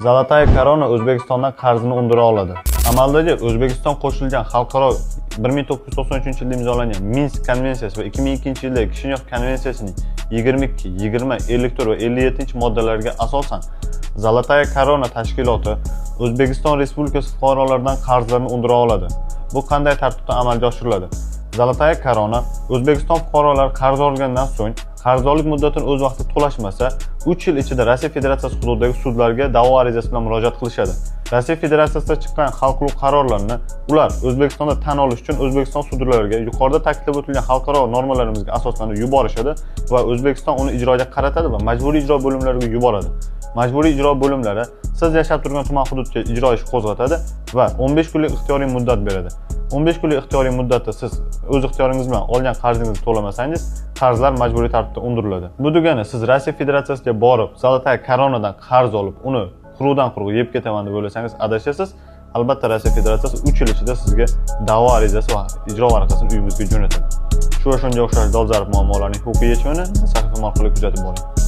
Золотая Корона O'zbekistondan qarzini undira oladi. Amaldagi O'zbekiston qo'shilgan xalqaro 1993-yilda imzolangan Minsk konvensiyasi va 2002-yildagi Kishinyov konvensiyasining 22, 20, 54 va 57 moddalariga asosan Золотая Корона tashkiloti O'zbekiston Respublikasi fuqarolaridan qarzlarni undira oladi. Bu qanday tartibda amalga oshiriladi? Золотая Корона O'zbekiston fuqarolari qarz olgandan so'ng qarzdorlik muddatini o'z vaqtida to'lashmasa, 3 yil ichida Rossiya Federatsiyasi hududidagi sudlarga da'vo arizasi bilan murojaat qilishadi. Rossiya Federatsiyasida chiqqan hal qiluv qarorlarini ular O'zbekistonda tan olish uchun O'zbekiston sudlariga yuqorida ta'kidlab o'tilgan xalqaro normalarimizga asoslanib yuborishadi va O'zbekiston uni ijroga qaratadi va majburiy ijro bo'limlariga yuboradi. Majburiy ijro bo'limlari siz yashab turgan tuman hududga ijro ishi qo'zg'atadi va 15 kunlik ixtiyoriy muddat beradi. 15 kunlik ixtiyoriy muddatda siz o'z ixtiyoringiz bilan olgan qarzingizni to'lamasangiz, qarzlar majburiy tartibda undiriladi. Bu degani siz Rossiya Federatsiyasiga borib, Золотая Коронаdan qarz olib, uni quruqdan quruq yeb ketaman deb o'ylasangiz, adashasiz. Albatta Rossiya Federatsiyasi 3 yil ichida sizga da'vo arizasi va ijro varaqasini uyingizga jo'natadi. Shu va shunga o'xshash dolzarb muammolarning huquqiy yechimini sahifam orqali kuzatib boring.